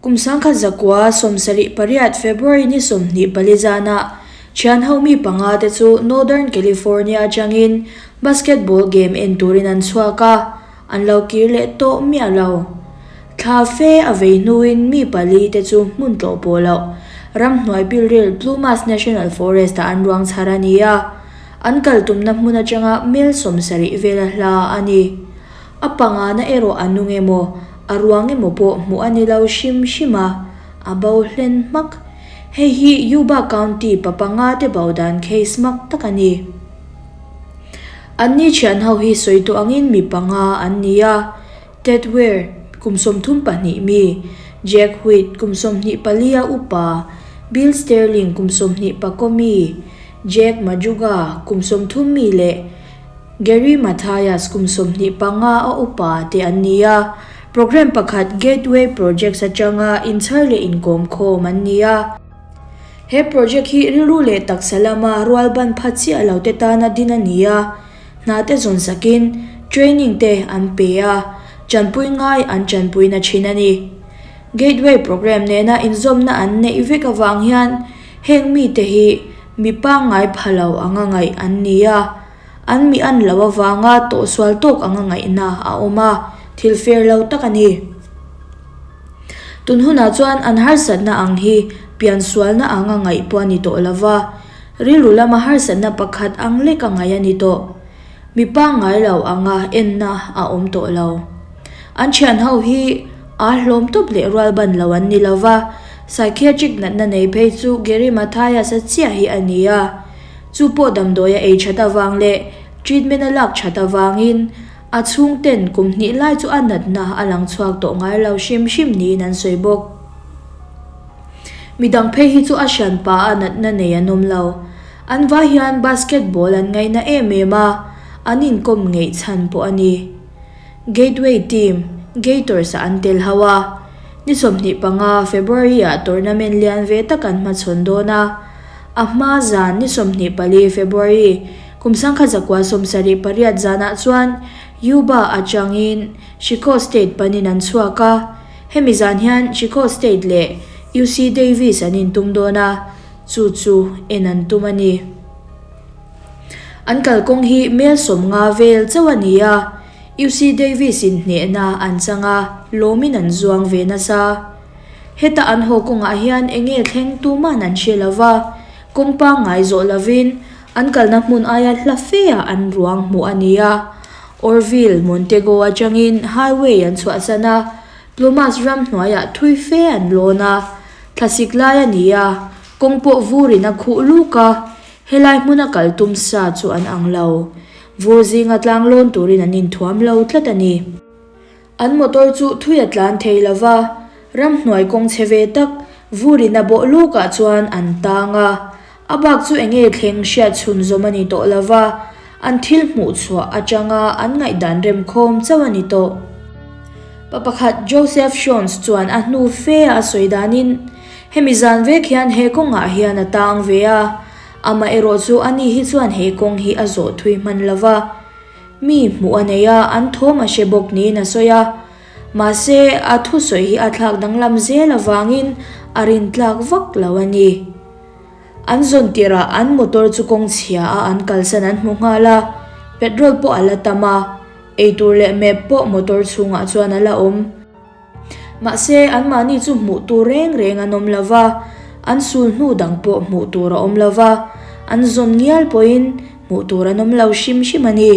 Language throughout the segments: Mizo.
Kum 1978 February ni 24 zanah thianho mi panga te chu Northern California atangin basketball game en turin an chhuak a, an lo kir leh tawh miah lo. Thla fe a vei hnuin mi pali te chu hmun tlawh pawh loh ramhnuai pilril Plumas National Forest ah an ruang chhar a ni a, an kal tumna hmun atanga mel 70 vela hla a ni. A pangana erawh a nung emaw, a ruang emaw pawh hmuh a ni lo hrim hrim a, a bo hlen hmak. Hei hi Yuba County pa panga te bo dan case mak tak a ni. Anni thian ho hi sawi tawh angin mi panga an ni a, Ted Weir, kum 32 mi, Jack White, kum 24 a upa, Bill Sterling, kum 24 mi, Jack Majuga, kum 30 mi leh Gary Mathias, kum 25 a upa te an ni a. Programme pakhat Gateway Projects atanga inchhar leh inkawm khawm an ni a. He project hi rilru leh taksa lama rual ban phat chiah lo te tana din a ni a, hna te zawn sakin training te an pe a, chanpui ngai an chanpuina thin a ni. Gateway programme nena inzawmna an neih vek avang hian heng mite hi mi pangngai pha lo anga ngaih an ni a, an mi an lo avanga tawhsual tawk anga ngaihna a awm a, thil fair lo tak a ni. Tun hunah chuan an harsatna ang hi piansualna anga ngaih pawh a ni tawh lo va, rilru lama harsatna pakhat ang lek a ngaih a ni tawh. Mi pangngai lo anga enna a awm tawh lo. An thian ho hi aa hlawm tawp leh rual ban lo an ni lo va, psychiatric natna nei phei chu Gary Mathias-a chiah hi a ni a. Chu pawh damdawi a ei that avang leh treatment a lak that avangin A chhungten kum hnih lai chu a natna a lang chhuak tawh ngai lo hrim hrim niin an sawi bawk. Midang phei hi chu a hrianpa a natna nei an awm lo. An vai hian basketball an ngaina em em a, an inkawm ngeih chhan pawh a ni. Gateway team, Gators ah an tel ho a. Ni 25 February ah tournament lian ve tak an hmachhawn dawn a. A hma zan ni 24 February kum 1978 zanah chuan Yuba atangin Chico State panin an chhuak a, hemi zan hian Chico State leh UC Davis an intum dawn a, chu chu en an tum a ni. An kalkawng hi mel 50 vel chauh a ni a, UC Davis in hnehna an chang a, lawmin an zuang ve nasa. Heta an haw kawngah hian eng nge thleng tuman an hre lo va, kawng pangngai zawh lovin an kalna hmun aia hla fe ah an ruang hmuh a ni a. Orville, Montego atangin highway an chhuahsan a, Plumas ram hnuaiah thui fe an lawn a. Thlasik lai a ni a, kawng pawh vurin a khuh luk a, helai hmuna kal tum sa chu an ang lo. Vur zinga tlang lawn turin an inthuam lo tlat a ni. An motor chu thui a tlan thei lo va, ramhnuai kawng chhe ve tak vurin a bawh lukah chuan an tang a. A bak chu eng nge thleng hriat chhun zawm a ni tawh lo va, an thil hmuh chhuah atanga an ngaihdan remkhawm chauh a ni tawh. Pa pakhat Joseph Shones chuan a hnu fe a sawi danin, Hemi zan vek hian he kawngah hian a tang ve a, amaherawh chu ani hi chuan he kawng hi a zawh thui hman lo va. Mi hmuh a nei a, an thawm a hre bawk niin a sawi a. Mahse, a thusawi hi a thlak danglam zel avangin a rintlak vak lo a ni. An zawn tirhah an motor chu kawng chhia a an kalsan an hmu nghal a, petrol pawh a la tam a, eitur leh map pawh motor chhungah chuan a la awm. Mahse, anmahni chu hmuh tur reng reng an awm lo va, an sul hnu dang pawh hmuh tur a awm lo va, an zawn ngial pawhin hmuh tur an awm lo hrim hrim a ni.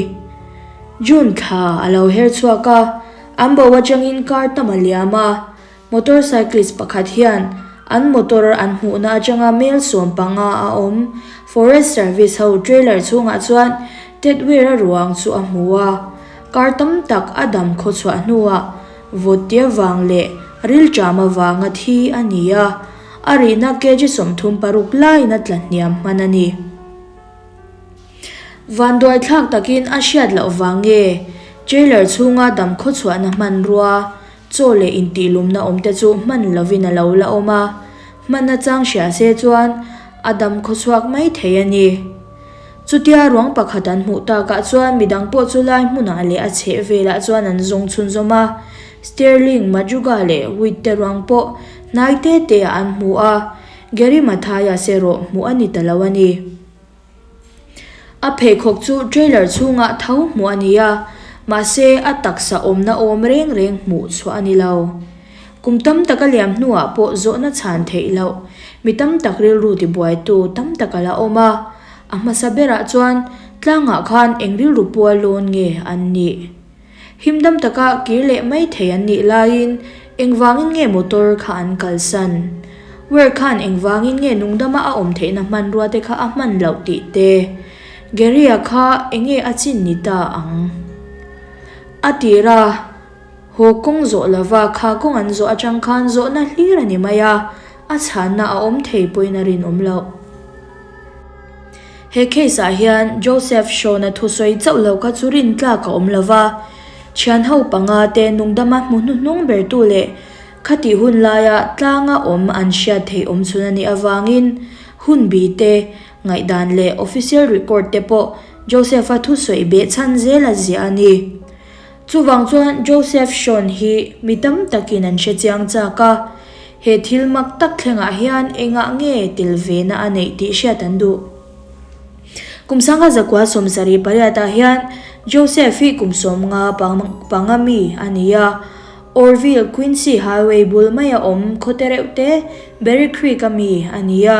June thla a lo her chhuak a, an bo atangin car tam a liam a, motorcyclist pakhat hian an motor an hmuhna atanga mel 15 a awm Forest Service ho trailer chhungah chuan Ted Weir-a ruang chu a hmu a. Kar tam tak a dam khawchhuah hnuah vawttia vang leh rilṭam avanga thi a ni a, a rihna kg 36 laiin a tla hniam hman a ni. Vanduaithlak takin a hriat loh vang nge trailer chhunga dam khawchhuahna hmanrua, chaw leh intihlumna awmte chu hman lovin a lo la awm a, hman achang hria se chuan a dam khawchhuak mai thei a ni. Chutia ruang pakhat an hmuh takah chuan midang pawh chu lai hmunah leh a chheh velah chuan an zawng chhunzawm a. Sterling, Majuga leh Witt te ruang pawh Hnai te te ah an hmu a, Gary Mathias erawh hmuh a ni ta lo a ni. A pheikhawk chu trailer chhungah tho hmuh a ni a, mahse a taksa awmna awm reng reng hmuh chhuah a ni lo. Kum tam tak a liam hnuah pawh zawhna chhan theih loh, mi tam tak rilru tibuaitu tam tak a la awm a. A hmasa berah chuan tlangah khan eng rilru pua lawn nge an nih? Himdam taka kir leh mai thei an nih laiin engvangin nge motor kha an kalsan? Ware khan engvangin nge nungdama a awm theihna hmanrua te kha a hman loh tih te? Gary-a kha enge a chin ni ta ang? A tir a, haw kawng zawh lova kha kawng an zawh atang khan zawhna hlir a ni mai a, a chhanna a awm thei pawhin a rinawm loh. He case ah hian Joseph Shawn-a thusawi chauh lo kha chu rin tlak a awm lo va, thian ho panga te nungdama hmu hnuhnung bertu leh khatih hun laia tlanga awm an hriat theih awm chhun a nih avangin hunbi te ngaihdan leh official record te pawh Joseph-a thusawi behchhan zel a ziah a ni. Chuvang chuan Joseph Shawn hi mi tam takin an hre chiang chak a, he thil mak tak thlengah hian engah nge tel ve na a neih tih hriat an duh. Kum sangha zakua 78 ah hian Joseph hi kum 50 panga mi a ni a, Orville, Quincy Highway bul maia awm khawte reuh te Berry Creek a mi a ni a.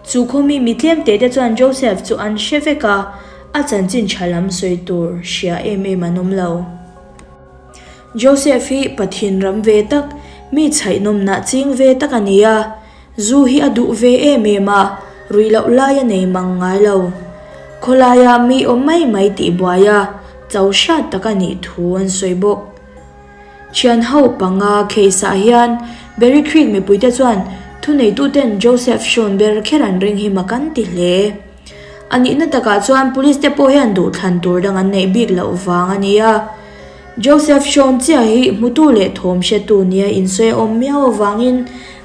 Chu khawmi mi tlem te te chuan Joseph chu an hre vek a, A chanchin tha lam sawi tur hria em em an awm lo. Joseph hi Pathian ram ve tak, mi chhaihnawmnah ching ve tak a ni a. Zu hi a duh ve em em a, ruih loh lai a nei mang ngai lo. Khawlaia mi awm mai mai tih buai a, cho hriat tak a nih thu an sawi bawk. Thian ho panga case ah hian Berry Creek mipuite chuan thuneituten Joseph Shawn ber kher an ring hi mak an ti hle. A nihna takah chuan police te pawh hian duhthlan tur dang an neih bik loh vang a ni a. Joseph Shawn chiah hi hmutu leh thawm hretu nia insawi a awm miau avangin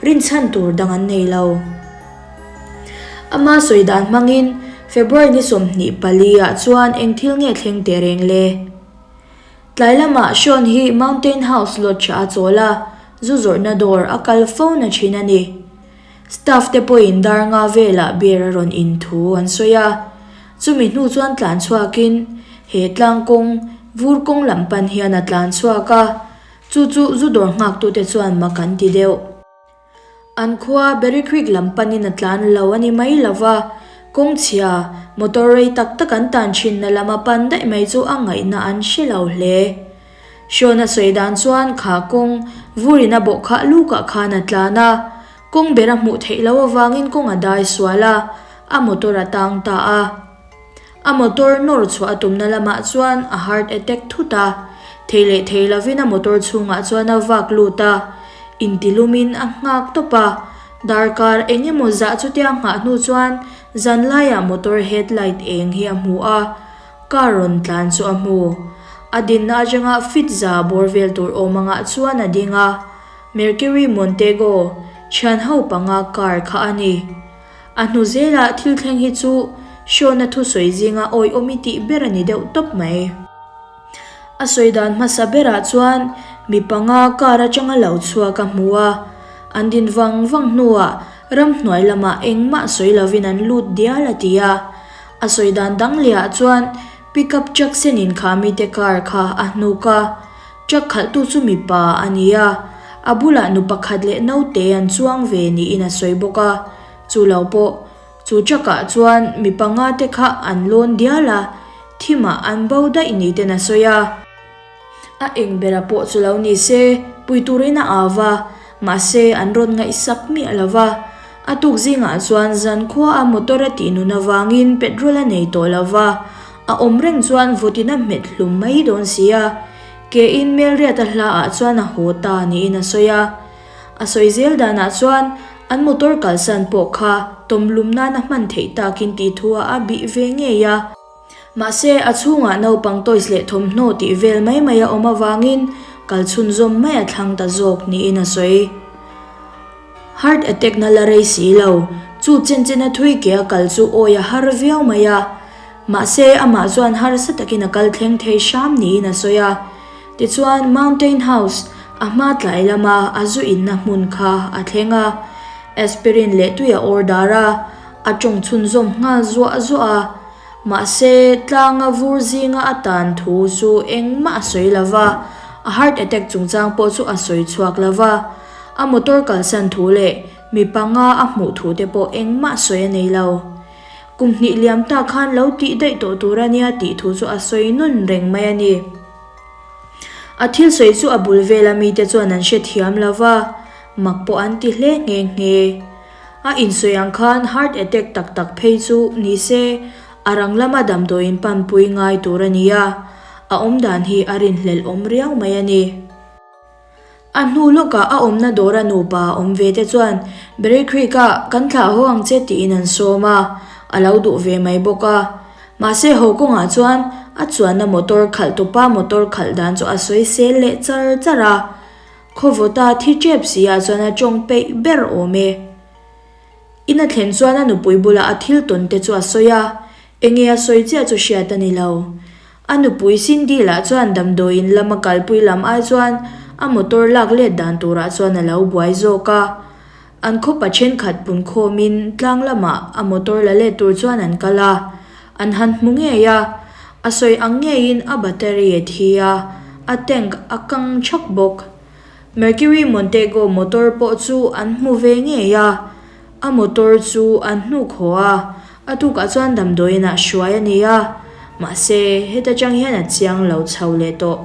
rinchhan tur dang an nei lo. Ama sawi dan hmangin February ni 24 ah chuan eng thil nge thleng teh reng le? Tlai lamah Shawn hi Mountain House Lodge ah a chawl a, zu zawrhna dawr a kal fo na thin a ni. Staff te pawhin dar nga velah beer a rawn in thu an sawi a, chumi hnu chuan tlan chhuakin he tlang kawng vur kawng lam pan hian a tlan chhuak a, chu chu zu dawr nghaktute chuan mak an ti deuh. An khua Berry Creek lam panin a tlan lo a ni mai lo va, kawng chhia, motor rei tak tak an tan thinna lam a pan daih mai chu a ngaihna an hre lo hle. Hrawn a sawi dan chuan kha kawng vurin a bawh khah lukah khan a tlan a, kawng ber a hmuh theih loh avangin kawng a dai sual a, a motor a tang ta a. A motor nawr chhuah a tumna lamah chuan a heart attack thut a, thei leh thei lovin a motor chhungah chuan a vak lut a, intilumin a nghak tawp a. Darkar eng emaw zah chutia nghah hnu chuan zanlaiah motor headlight eng hi a hmu a. Car rawn tlan chu a hmu. A dinna atanga fit za bawr vel tur awm angah chuan a ding a, Mercury Montego, thian ho panga car kha a ni. A hnu zelah thil thleng hi chu Shawn-a thusawi zinga awihawm i tih ber a ni deuh tawp mai. A sawi dan hmasa berah chuan mi panga car atanga lo chhuak a hmu a, an din vang vang hnuah ramhnuai lamah engmah sawi lovin an lut dial a ti a. A sawi dan dang leh ah chuan pickup truck sen in kha mite car kha a hnuk a, truck khalhtu chu mipa a ni a, a bulah nu pakhat leh naute an chuang ve niin a sawi bawk a, chu lo pawh chu truck ah chuan mi panga te kha an lawn dial a, thimah an bo daih ni ten a sawi a. A eng bera pawh chu lo ni se, pui turin a au va, mahse an rawn ngaihsak miah lo va. A tuk zingah chuan zankhua a motor a tih nun avangin petrol a nei tawh lo va, a awm reng chuan vawtin a hmet hlum mai dawn si a. Ke in Melriata hla ah chuan a haw ta niin a sawi a. A sawi zel danah chuan an motor kalsan pawh kha tawmlum nan a hman theih takin tih thu ah a bih ve ngei a. Mahse, a chhungah naupang toys leh thawmhnaw tih vel mai mai a awm avangin kal chhunzawm mai a thlang ta zawk niin a sawi. Heart attack na la rei si lo, chu chen chen a thui ke a kal chu awi a har viau mai a. Mahse, amah chuan harsa takin a kal thleng thei hram niin a sawi a. Tichuan, Mountain House. A hma tlai lama a zu inna hmun kha a thleng a, aspirin leh tui a order a, a tawng chhunzawm nghal zuah zuah a. Mahse, tlanga vur zinga a tan thu chu engmah a sawi lo va, a heart attack chungchang pawh chu a sawi chhuak lo va. A motor kalsan thu leh mi panga a hmuh thu te pawh engmah sawi a nei lo. Kum hnih liam ta khan lo tih daih tawh tur a nia tih thu chu a sawi nawn reng mai a ni. A thil sawi chu a bul vela mite chuan an hrethiam lo va, mak pawh an ti hle nghe nghe. A insawi ang khan heart attack tak tak phei chu ni se a rang lama damdawiin panpui ngai tur a ni a, a awmdan hi a rinhlelh awm riau mai a ni. A hnu lawkah a awmna dawra nupa awm ve te chuan Berry Creek ah kan thlah haw ang che tiin an sawm a, a lo duh ve mai bawk a. Mahse haw kawngah chuan a chuanna motor khalh tupa motor khalh dan chu a sawi sel leh char char a. Khawvawta thi tep si ah chuan a tawng peih ber awm e. In a thlen chuan a nupui bulah a thil tawn te chu a sawi a, enge a sawi chiah chu hriat a ni lo. A nupui Cindy lah chuan damdawiin lama kalpui lam ai chuan a motor lak let dan turah chuan a lo buai zawk a. An khawpa thenkhat punkhawmin tlang lamah a motor la let tur chuan an kal a, an han hmu ngei a. A sawi ang ngeiin a battery a thi a, a tank a kang thak bawk. Mercury Montego motor pawh chu an hmu ve ngei a, a motor chu an hnuk haw a, a tukah chuan damdawiin ah hruai a ni a, mahse heta tang hian a chiang lo chho leh tawh.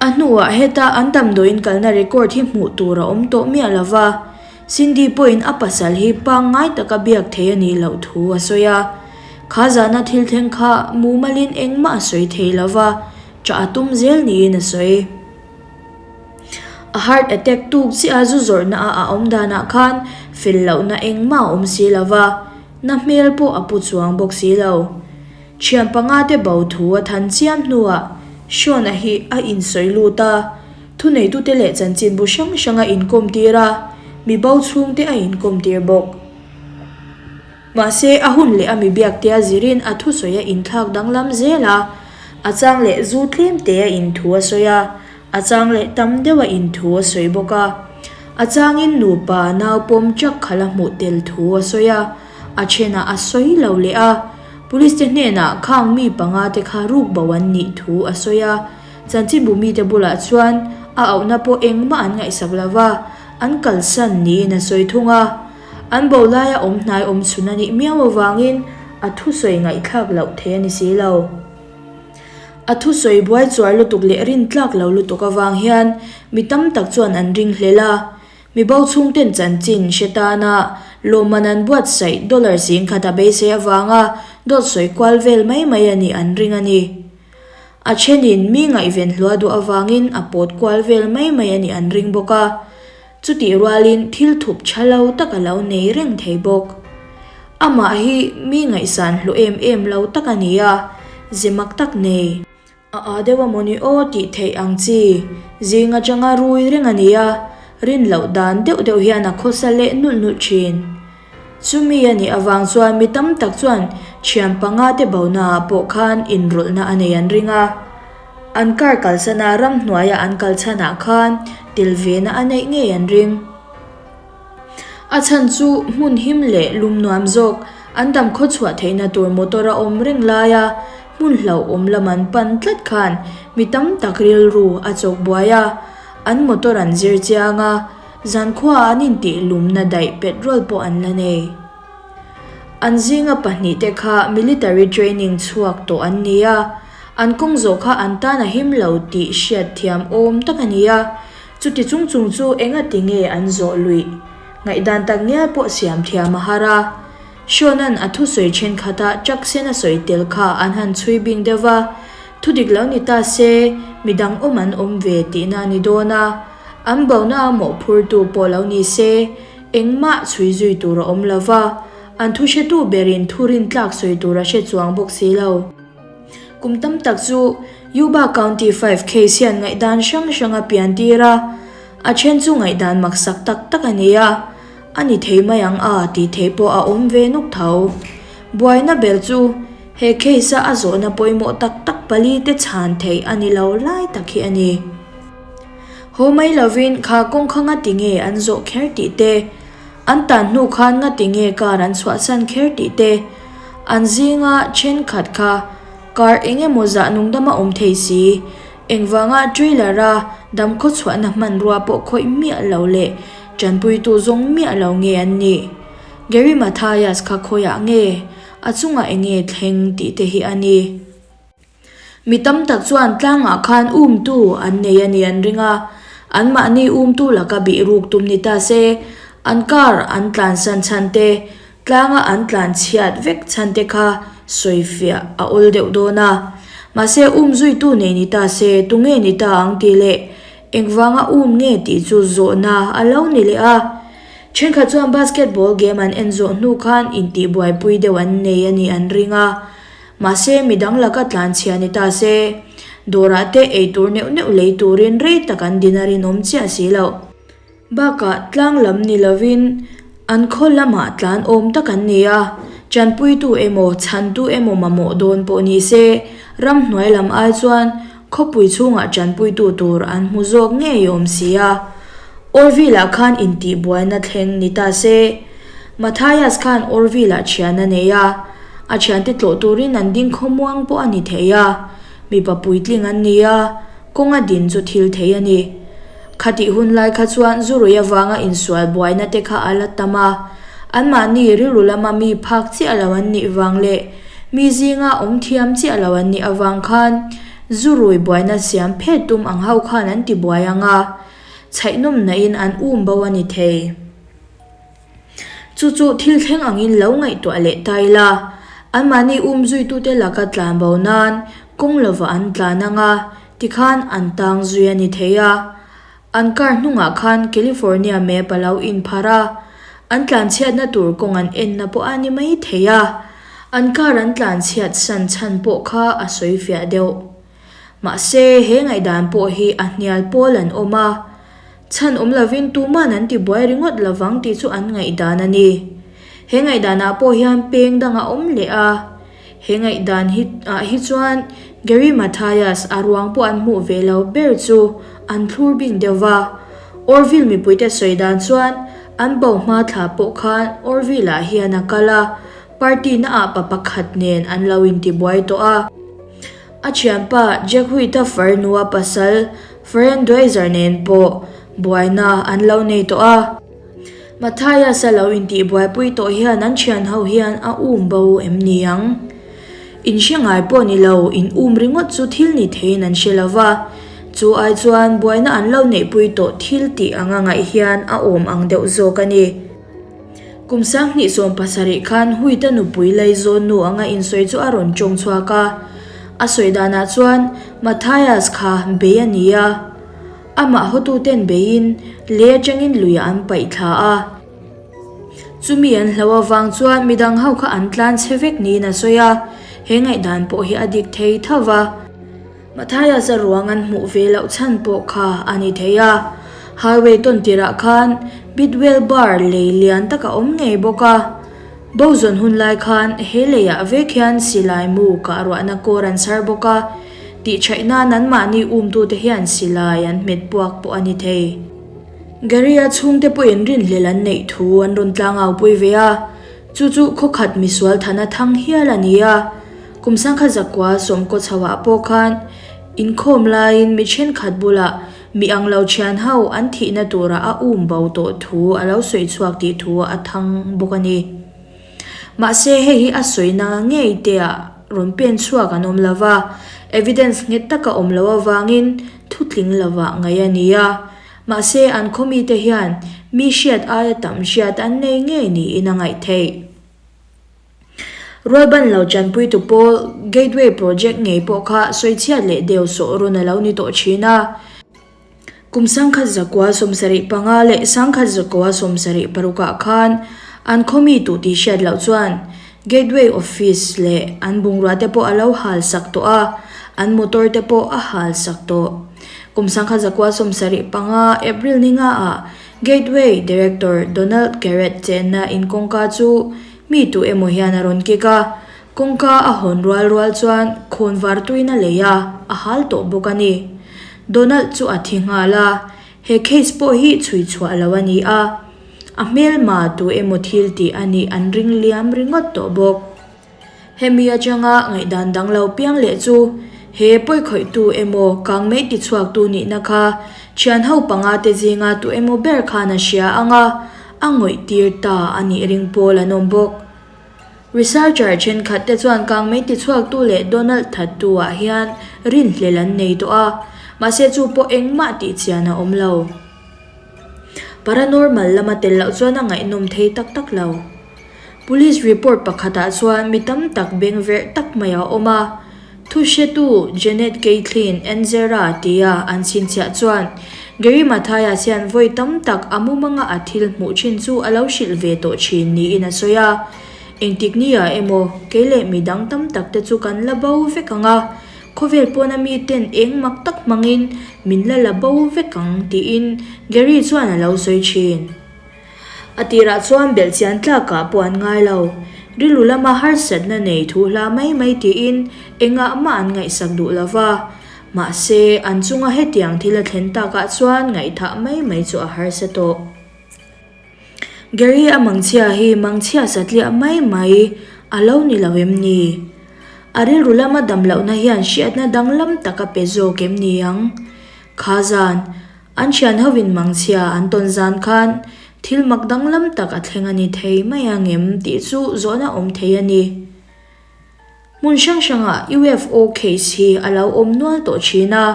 A hnuah heta an damdawiin kalna record hi hmuh tur a awm tawh miah lo va, Cindy pawhin a pasal hi pangngai taka biak thei a nih loh thu a sawi a, kha zana thil thleng kha mumalin engmah a sawi thei lo va, Ṭah a tum zel niin a sawi. A heart attack tuk chiah a zu zawrhna a a awm danah khan fel lohna engmah a awm si lo va, na hmel pawh a pu chuang bawk si lo. Thian panga te bo thu a than chiam hnuah Sean-a hi a insawi lut a, thuneitute leh chanchinbu hrang hrang a inkawm tir a, mi bo chhungte a inkawm tir bawk. Mahse, a hun leh a mi biakte a zirin a thusawi a inthlak danglam zel a, a chang leh zu tlem te a inthu a sawi a, a chang leh tam deuh a inthu a sawi bawk a. A changin nupa nau pawm truck khalh a hmuh tel thu a sawi a, a thenah a sawi lo leh a. Police te hnenah khang mi panga te kha ruk bo an nih thu a sawi a, chanchinbu mite bulah chuan a auhna pawh engmah an ngaihsak lo va, an kalsan niin a sawi thung a. An bo laia awm hnai awm chhun a nih miau avangin a thusawi ngaihthlak loh thei a ni si lo. A thusawi buai chuar lutuk leh rintlak lo lutuk avang hian mi tam tak chuan an ring hlel a. Mi bo chhungten chanchin hre tana lawmman an buatsaih dollar zingkhat a beisei avanga dawt sawi kual vel mai mai a nih an ring a ni. A thenin mi ngaihven hlua duh avangin a pawt kual vel mai mai a nih an ring bawk a. Chutih rualin thil thup tha lo tak a lo nei reng thei bawk. Amah hi mi ngaihsan hlu em em lo tak a ni a, ze mak tak nei. A â deuh a mawni aw tih theih ang chi, zing atanga rui reng a ni a, rin loh dan deuh deuh hian a khawsa leh nulh nulh thin. Chumi a nih avang chuan mi tam tak chuan thian panga te bonaah pawh khan inrawlhna a nei an ring a. An car kalsana ramhnuaia an kal chhanah khan tel vena a neih ngei an ring. A chhan chu hmun him leh lum nuam zawk an dam khaw chhuah theihna tur motor a awm reng laia hmun hlauhawm lam an pan tlat khan mi tam tak rilru a chawk buai a, an motor an zir chiang a, Zankhuaah an intih lumna daih petrol pawh an la nei. An zinga pahnihte kha military training chhuak tawh an ni a, an kawng zawh kha an tan a him lo tih hriat thiam awm tak a ni a, chuti chung chung chu engati nge an zawh luih? Ngaihdan tak ngial pawh siam thiam a har a. Sean-a'n a thusawi thenkhatah truck sen a sawi tel kha an han chhui bing deuh va, thudik lo ni ta se midang awm an awm ve tihna a ni dawn a. An bona a mawhphurtu pawh lo ni se, engmah chhui zui tur a awm lo va, an thu hretu berin thu rintlak sawi tur a hre chuang bawk si lo. Kum tam tak chu Yuba County 5 case hian ngaihdan hrang hrang a pian tir a, a then chu ngaihdan maksak tak tak a ni a, a ni thei mai ang a tih theih pawh a awm ve nuk tho. Buaina ber chu he case-a a zawhna pawimawh tak tak pali te chhan theih a ni lo lai tak hi a ni. Haw mai lovin kha kawng kha ngati nge an zawh kher tih te, an tan hnu khan ngati nge car an chhuahsan kher tih te, an zinga thenkhat kha car eng emaw zah nungdama awm thei si, engvanga trailer a damkhaw chhuahna hmanrua pawh khawih miah lo leh tanpuitu zawng miah lo nge an nih? Gary Mathias kha khawiah nge a chungah eng nge thleng tih te hi a ni. Mi tam tak chuan tlangah khan umtu an nei a nih an ring a, anmahni umtu laka bih ruk tum ni ta se, an car an tlansan chhan te, tlanga an tlan chhiat vek chhan te kha sawifiah a awl deuh dawn a. Mahse um zuitu nei ni ta se, tunge ni ta ang tih leh engvanga um nge tih chu zawhna a lo ni leh a. Thenkhat chuan basketball game an en zawh hnu khan intihbuaipui deuh an nei a nih an ring a. Mahse, midang laka tlanchhia ni ta se, dawrah te ei tur neuh neuh lei turin rei tak an din a rinawm chiah si loh. Bakah tlang lam ni lovin an khaw lamah tlan awm tak an ni a, tanpuitu emaw chhantu emaw mamawh dawn pawh ni se, ramhnuai lam ai chuan khawpui chhungah tanpuitu tur an hmu zawk ngei awm si a. Orville-ah khan intihbuaina thleng ni ta se, Mathias khan Orville-ah thian a nei a, a thiante tlawh turin an ding khawmuang pawh a ni thei a, mipa puitling an ni a, kawnga din chu thil thei a ni. Khatih hun lai kha chuan zurui avanga insual buaina te kha a la tam a, anmahni rilru lama mi phak chiah lo an nih vang leh mi zinga awm thiam chiah lo an nih avang khan zurui buaina siam phet tum ang ho khan an ti buai ang a, chhaihnawm nain an um bo a ni thei. Chu chu thil thleng angin lo ngaihtuah leh ta ila, anmahni um zuitute laka tlan bo nan kawng lovah an tlan ang a, tikhan an tang zui a ni thei a. An car hnungah khan California map a lo inpharh a, an tlanchhiatna tur kawng an enna pawh a ni mai thei a. An car an tlanchhiat san chhan pawh kha a sawi fiah deuh. Mahse, he ngaihdan pawh hi a hnial pawl an awm a. Chhan awm lovin tuman an ti buai ringawt lovang tih chu an ngaihdan a ni. He ngaihdanah pawh hian peng dang a awm leh a. He ngaihdan hi ah hi chuan Gary Mathias a ruang pawh an hmuh ve lo ber chu an thlur bing deuh va. Orville mipuite sawi dan chuan an bo hma thla pawh khan Orville ah hian a kal a, party na ah pa pakhat nen an lo intibuai tawh a. A thianpa Jack Huita farnua pasal Fern Dweizer nen pawh buaina an lo nei tawh a. Matthias-a lo intih buaipui tawh hian an thian ho hian a um bo em ni ang? In hre ngai pawh ni lo, in um ringawt chu thil ni theiin an hre lo va, chu ai chuan buaina an lo neihpui tawh thil tih anga ngaih hian a awm ang deuh zawk a ni. Kum 2017 khan Huita nupui Laizawn nu anga insawi chu a rawn tawng chhuak a. A sawi danah chuan Mathias kha bei a ni a, amah hotuten beiin lei atangin luiah an paih thla a. Chumi an hlo avang chuan midang ho kha an tlan chhe vek niin a sawi a, he ngaihdan pawh hi a dik thei tho va. Mathias-a ruang an hmuh ve loh chhan pawh kha a ni thei a, highway tawn tirah khan Bidwell Bar lei lian tak a awm ngei bawk a. Bo zawn hun lai khan he leiah vek hian silai mu kah ruahna kawr an chhar bawk a, tihchhaih nan anmahni umtute hian silai an hmet puak pawh a ni thei. Gary-a chhungte pawhin rinhlelh an neih thu an rawn tlangaupui ve a, chu chu khawkhat misual thana thang hial a ni a. Kum sangkhat zakua sawmkaw chhoah pawh khan inkhawm laiin mi thenkhat bulah mi ang lo thian ho an thihna tura a um bo tawh thu a lo sawi chhuak tih thu a thang bawk a ni. Mahse hei hi a sawina ngei teah rawn pen chhuak an awm lova, evidence nghet taka awm loh avangin thu tling lovah ngaih a ni a. Mahse an khaw mite hian mi hriat aia tam hriat an nei ngei niin a ngaih theih. Rualban lo tanpuitu pawl Gateway Project ngei pawh kha sawichhiat leh deu sawh rawn a lo ni tawh thin a. Kum 1975 leh 1976 ah khan an khaw mi tuh tih hriat loh chuan Gateway Office leh an bungrua te pawh a lo hal sak tawh a, an motor te pawh a hal sak tawh. Kum 1975 April ni nga ah Gateway Director Donald Garrett chenna in kawngka chu mi tu emaw hian a rawn kik a, kawngka a hawn rual rual chuan khawn var tuin a lei a, a hal tawh bawk a ni. Donald chu a thi nghal a. He case pawh hi chhui chhuah lo a ni a, a hmelma tu emaw thil tih a nih an ring liam ringawt tawh bawk. Hemi atanga ngaihdan dang lo piang leh chu he pawikhawihtu emaw kangmei tichhuaktu nihna kha thian ho panga te zinga tu emaw ber khan a hria ang a, a ngawih tir ta a nih ring pawl an awm bawk. Researcher thenkhat te chuan kangmei tichhuaktu leh Donald thattu ah hian rinhlelh an nei tawh a, mahse chu pawh engmah tihchian a awm lo. Paranormal lama tel loh chuan a ngaihnawm thei tak tak lo. Police report pakhatah chuan mi tam tak beng verh tak mai a awm a, thuhretu Janet Caitlin Enzera tia an chhinchhiah chuan Gary Mathias hian vawi tam tak a mumanga a thil hmuh thin chu a lo hrilh ve tawh thin niin a sawi a, Engtik nia emaw, kei leh mi dang tam tak te chu kan la bo vek ang a, khawvel pawna mi ten eng mak tak hmangin min la la bo vek ang tiin Gary chuan a lo sawi thin. A tirah chuan belhchian tlakah pawh an ngai lo. Rilru lama harsatna nei thu hla mai mai tiin engah mah an ngaihsak duh lo va. Mahse, an chunga hetiang thil a thlen takah chuan ngaihthah mai mai chu a harsa tawh. Gary a mangchhia hi mangchhia satliah mai mai a lo ni lo em ni? A rilru lama damlohna hian hriatna danglam tak a pe zawk em ni ang? Kha zan, An thian hovin mangchhia an tawn zan khan thil mak danglam tak a thleng a ni thei mai ang em tih chu zawhna awm thei a ni. Hmun hrang hrangah UFO case hi a lo awm nual tawh thin a,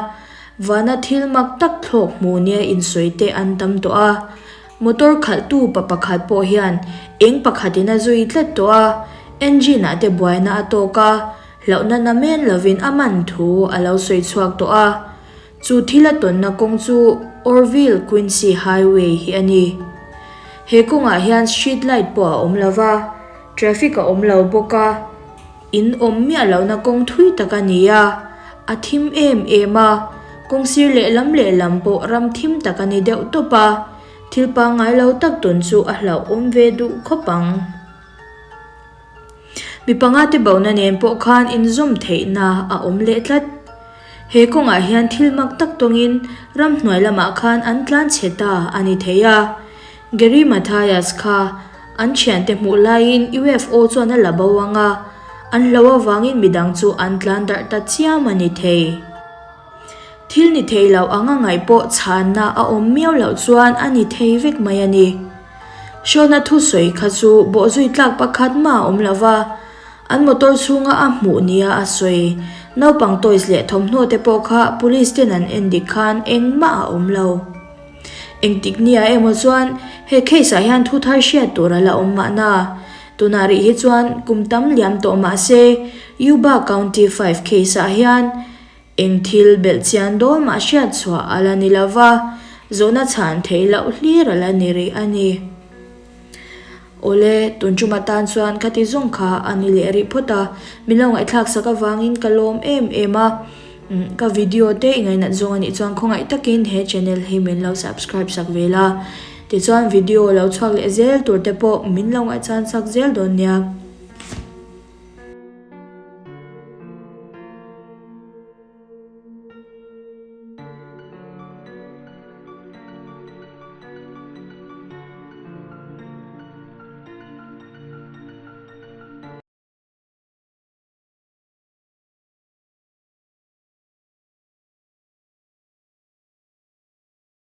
vana thil mak tak thlawk hmu nia insawi te an tam tawh a. Motor khalhtu pa pakhat pawh hian eng pakhatin a zui tlat tawh a, engine ah te buaina a tawk a, hlauhna namen lovin a man thu a lo sawi chhuak tawh a. Chu thil a tawnna kawng chu Orville Quincy Highway hi a ni. He kawngah hian street light pawh a awm lo va, traffic a awm lo bawk a, in awm miah lohna kawng thui tak a ni a, a thim em em a, kawng sir lehlam lehlam pawh ram thim tak a ni deuh tawp a, thil pangngai lo tak tawn chu a hlauhawm ve duh khawp ang. Mi panga te bona nen pawh khan inzawm theihna a awm leh tlat. He kawngah hian thil mak tak tawngin ramhnuai lamah khan an tlan chhe ta a ni thei a. Gary Mathias kha an thiante hmuh laiin UFO chuan a la bo ang a, an hlo avangin midang chu an tlan darh ta chiam a ni thei. Thil ni thei lo anga ngaih pawh chhanna a awm miau loh chuan a ni thei vek mai a ni. Hrawna thusawi kha chu bawhzui tlak pakhat mah a awm lo va, an motor chhunga a hmuh nia a sawi. Naupang toys leh thawmhnaw te pawh kha police ten an en dik khan engmah a awm lo. Engtik nia emaw chuan he case ah hian thu thar hriat tur a la awm mahna. Tunah rih hi chuan kum tam liam tawh mah se Yuba County 5 case ah hian Eng thil belh chian dawn mah hriat chhuah a la ni lo va, zawhna chhan theih loh hlir a la ni rih a ni. Awle, tun tum atan chuan ka ti zawng kha a ni leh rih phawt a, min lo ngaihthlak sak avangin ka lawm em em a. Ka video te i ngainat zawng a nih chuan khawngaih takin he channel hi min lo subscribe sak ve la. Tichuan video lo chhuak leh zel tur te pawh min lo ngaihchan sak zel dawn nia.